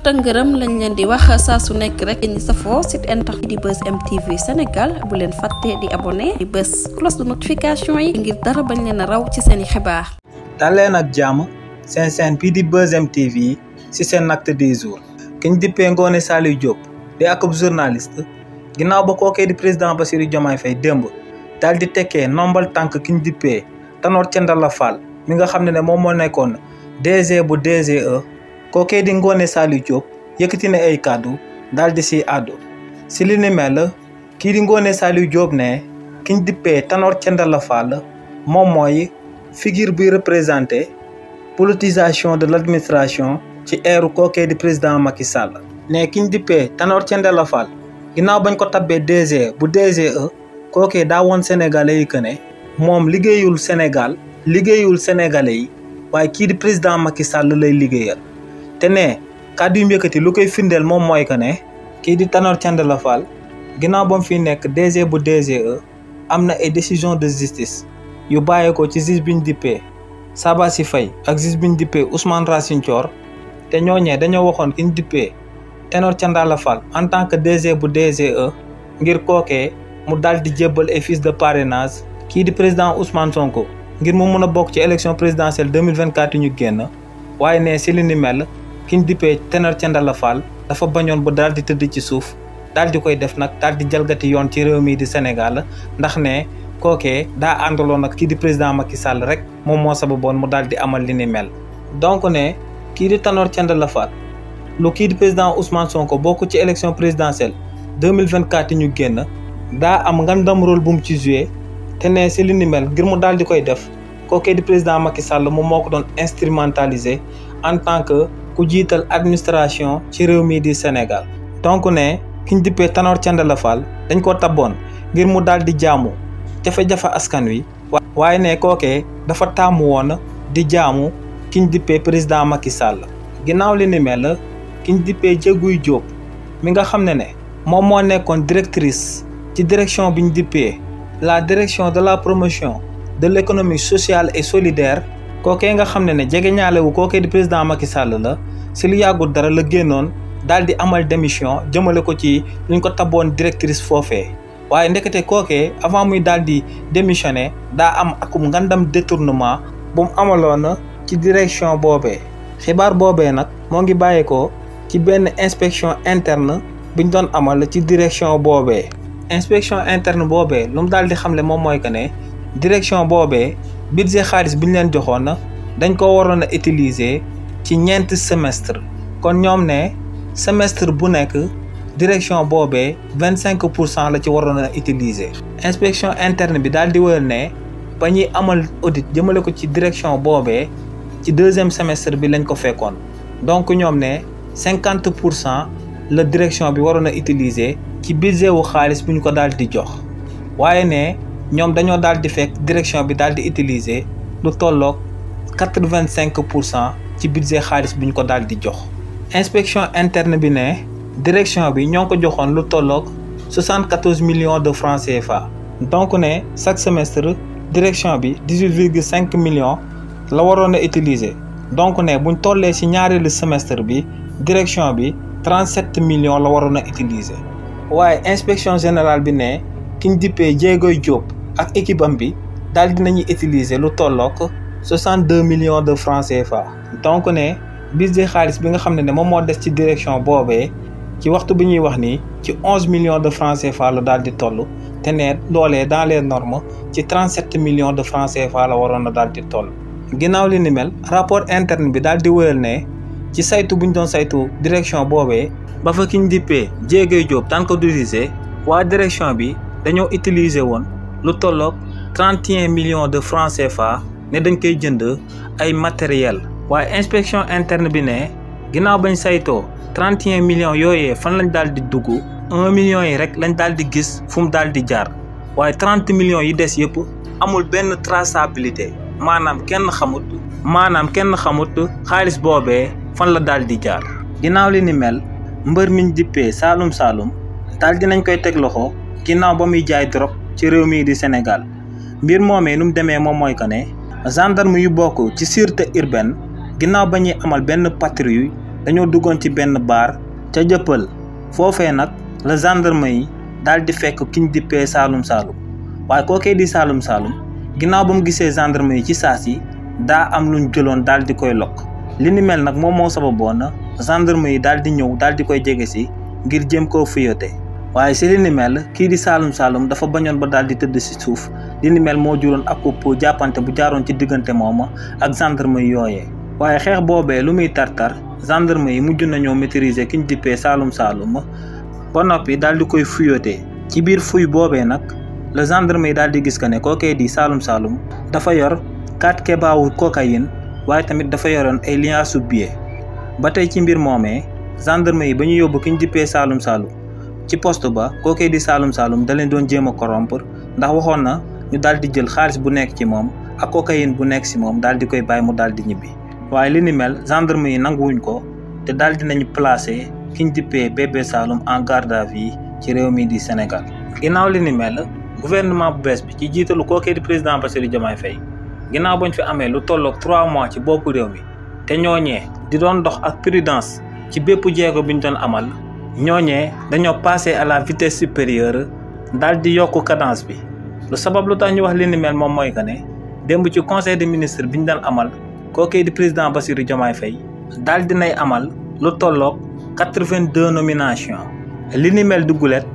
tëngërëm lañ leen di wax saa su nekk rek ñi safoo site internet di Buzz M TV Sénégal bu leen fàtte di abonné di bës cloche de notification yi ngir dara bañ leen a raw ci seeni xibaar. daleen ak jàmm seen chaîne bii di Buzz M TV ci seen acte du jour kiñ dippee Ngoné Saliou Diop di akub journaliste ginnaaw ba kookee di président Bassirou Diomaye Faye démb daal di tekkee nombal tànk kiñ dippee Tanor Thiendella Fall mi nga xam ne moom moo nekkoon DG bu DGE kookee di Ngoné Saliou Diop yëkkati na ay kàddu daal di si àddu si li ni mel kii di Ngoné Saliou Diop ne kiñ dippee Tanor Thiendella Fall moom mooy figure bi représenté politisation de l'administration ci eeru kookee di président Macky Sall ne kiñ dippee Tanor Thiendella Fall ginnaaw bañ ko tabbee DG bu DGE kookee daa woon sénégalais yi que ne moom liggéeyul Sénégal liggéeyul sénégalais yi waaye kii di président Macky Sall lay liggéeyal te ne kàddu yu yëkkati lu koy firndeel moom mooy que ne kii di Tanor Thiendella Fall ginnaaw ba mu fi nekk DG bu DGE am na ay décision de justice yu bàyyeekoo ci juge biñ dippee Sabassy Faye ak juge biñ dippee Ousmane Racine Thior te ñooñee dañoo waxoon ki ñu dippee Tanor Thiendella Fall en tant que DG bu DGE ngir kookee mu daal di jébbal ay fiches de parrainage kii di président Ousmane Sonko ngir mu mun a bokk ci élection présidentielle 2024 yu ñu génn waaye ne si li ni mel ki ñu dippee Tanor Thiendella Fall dafa bañoon ba daal di tëdd ci suuf daal di koy def nag daal di jalgati yoon ci réew mi di Sénégal ndax ne kookee daa àndaloon ak kii di président Macky Sall rek moom moo sababoon mu daal di amal li ni mel. donc ne kii di Tanor Thiendella Fall lu kii di président Ousmane Sonko bokk ci élection présidentielle 2024 yi ñu génn daa am ngandam rôle bu mu ci joué te ne si li ni mel ngir mu daal di koy def kookee di président Macky Sall moom moo ko doon instrumentalisé en tant que ku jiital administration ci réew mi di Sénégal. donc ne kiñ dippee Tanor Thiendella Fall dañ ko tabboon ngir mu daal di jaamu jafe-jafe askan wi waaye ne kookee dafa taamu woon di jaamu kiñ dippee président Macky Sall. ginnaaw li ni mel kiñ dippee Diéguy Diop mi nga xam ne moom moo nekkoon directrice ci direction biñ dippee la direction de la promotion de l'économie sociale et solidaire kookee nga xam ne jege ñaalewu kookee di président Macky Sall la si lu yàggul dara la génnoon daal di amal démission jëmale ko ci luñ ko taboon directrice foofee waaye ndekete kookee avant muy daal di démissionner daa am akum ngandam détournement bu mu amaloon ci direction boobee. xibaar boobee nag moo ngi bàyyeekoo ci benn inspection interne buñ doon amal ci direction boobee. inspection interne boobee lu mu daal di xamle moom mooy que ne direction boobee budget xaalis bi ñu leen joxoon dañ ko waroon a utiliser ci ñeenti semestre kon ñoom ne semestre bu nekk direction boobee 25% la ci waroon a utiliser. inspection interne bi daal di wëyal ne ba ñuy amal audit jëmale ko ci direction boobee ci deuxième semestre bi lañ ko fekkoon donc ñoom ne 50% la direction bi waroon a utiliser ci budget wu xaalis bu ñu ko daal di jox waaye ne ñoom dañoo daal di fekk direction bi daal di utiliser lu tolloog 85% ci budget xaalis bu ñu ko daal di jox. inspection interne bi ne direction bi ñoo ko joxoon lu tolloog 74 millions de francs CFA donc ne chaque semestre direction bi 18,5 millions la waroon a utiliser donc ne buñ tollee ci ñaareelu semestre bi direction bi 37 millions la waroon a utiliser waaye inspection générale bi ne kiñ dippee Diéguy Diop ak équipe am bi daal dinañuy utiliser lu tolloog 62 millions de francs CFA donc ne budget xaalis bi nga xam ne moom moo des ci direction boobee ci waxtu bi ñuy wax nii ci 11 millions de francs CFA la daal di toll te ne loolee dans les normes ci 37 millions de francs CFA la waroon a daal di toll. ginnaaw li ni mel rapport interne bi daal di wëyal ne ci saytu bu ñu doon saytu direction boobee ba fa kiñ dippee Diéguy Diop daan ko diriger waa direction bi dañoo utiliser woon lu tolloog 31 millions de francs CFA ne dañ koy jënd ay matériel waaye inspection interne bi ne ginnaaw bañ saytoo 31 millions yooyee fan lañ daal di dugg 1 million yi rek lañ daal di gis fu mu daal di jaar waaye 30 millions yi des yëpp amul benn traçabilité maanaam kenn xamut xaalis boobee fan la daal di jaar. ginnaaw li ni mel mbër miñ dippee Saloum Saloum daal dinañ koy teg loxo ginnaaw ba muy jaay drogue ci réew mii di Sénégal mbir moomee nu mu demee moom mooy que ne gendarme yu bokk ci sûreté urbaine ginnaaw ba ñuy amal benn patrouille dañoo duggoon ci benn baar ca Jëppal foofee nag la gendarme yi daal di fekk kiñ dippee Saalum Saalum waaye kookee di Saalum Saalum ginnaaw ba mu gisee gendarme yi ci saas yi daa am luñ jëloon daal di koy lokk li ni mel nag moom moo sababoon gendarme yi daal di ñëw daal di koy jege si ngir jéem koo fuyote waaye si li ni mel kii di Saalum Saalum dafa bañoon ba daal di tëdd si suuf li ni mel moo juróon ak jàppante bu jaaroon ci diggante mooma ak gendarme yi yooyee waaye xeex boobee lu muy tartar gendarme yi mujj nañoo maîtriser kiñ dippee Saalum Saalum ba noppi daal di koy fuyote ci biir fuy boobee nag le gendarme yi daal di gis que ne kookee di Saalum Saalum dafa yor 4 kebaawu cocaïne waaye tamit dafa yoroon ay liaasu billet ba tey ci mbir moomee gendarme yi ba ñu yóbbu kiñ dippee Saalum Saalum ci poste ba kookee di Saalum Saalum da leen doon jéem a corrompre ndax waxoon na ñu daal di jël xaalis bu nekk ci moom ak cocaïne bu nekk ci moom daal di koy bàyyi mu daal di ñibbi waaye li ni mel gendarme yi nanguwuñ ko te daal di nañu placé kiñ dippee Bébé Saloum en garde à vue ci réew mi di Sénégal. ginnaaw li ni mel gouvernement bu bees bi ci jiitalu kookee di président Bassirou Diomaye Faye ginnaaw bañ fi amee lu tolloog 3 mois ci boppu réew mi te ñooñee di doon dox ak prudence ci bépp jéego bi ñu doon amal ñooñee dañoo passé à la vitesse supérieure daal di yokk cadence bi lu sabab lu tax ñu wax li ni mel moom mooy que ne démb ci conseil des ministres bi ñu daan amal kookee di président Bassirou Diomaye Faye daal dinay amal lu tolloog 82 nominations li ni mel du gulet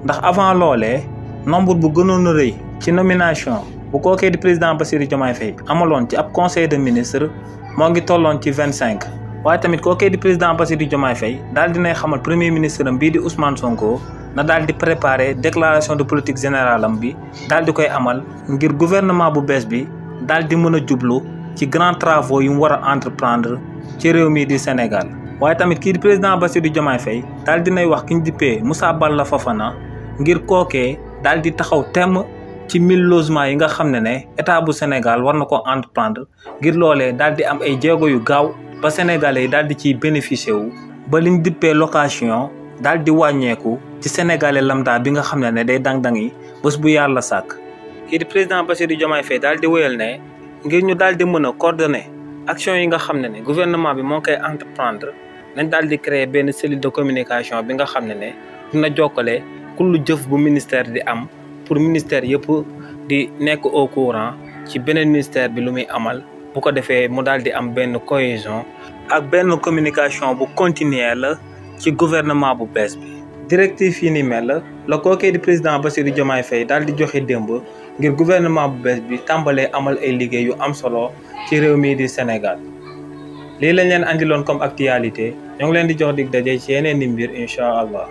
ndax avant loolee nombre bu gënoon a rëy ci nomination bu kookee di président Bassirou Diomaye Faye amaloon ci ab conseil de ministre moo ngi tolloon ci 25 waaye tamit kookee di président Bassirou Diomaye Faye daal dinay xamal premier ministre am bii di Ousmane Sonko na daal di préparer déclaration de politique générale am bi daal di koy amal ngir gouvernement bu bees bi daal di mën a jublu ci grands travaux yu mu war a entreprendre ci réew mi di Sénégal waaye tamit kii di président Bassirou Diomaye Faye daal dinay wax ki ñu dippee Moussa Balla Fofana ngir kookee daal di taxaw temm ci 1000 logements yi nga xam ne état bu Sénégal war na ko entreprendre ngir loolee daal di am ay jéego yu gaaw ba sénégalais yi daal di ciy bénéficier wu ba liñ dippee location daal di wàññeeku ci sénégalais lambda bi nga xam ne day dang-dang yi bés bu yàlla sàkk. kii di président Bassirou Diomaye Faye daal di wéyal ne ngir ñu daal di mën a coordonner action yi nga xam ne gouvernement bi moo koy entreprendre nañ daal di créer benn cellule de communication bi nga xam ne dina jokkale kullu jëf bu ministère di am pour ministère yëpp di nekk au courant ci beneen ministère bi lu muy amal bu ko defee mu daal di am benn cohésion ak benn communication bu continuelle ci gouvernement bu bees bi. directive yi ni mel la kookee di président Bassirou Diomaye Faye daal di joxe démb ngir gouvernement bu bees bi tàmbalee amal ay liggéey yu am solo ci réew mi di Sénégal. lii lañ leen andiloon comme actualité ñoo ngi leen di jox dig daje ci yeneen i mbir incha allah.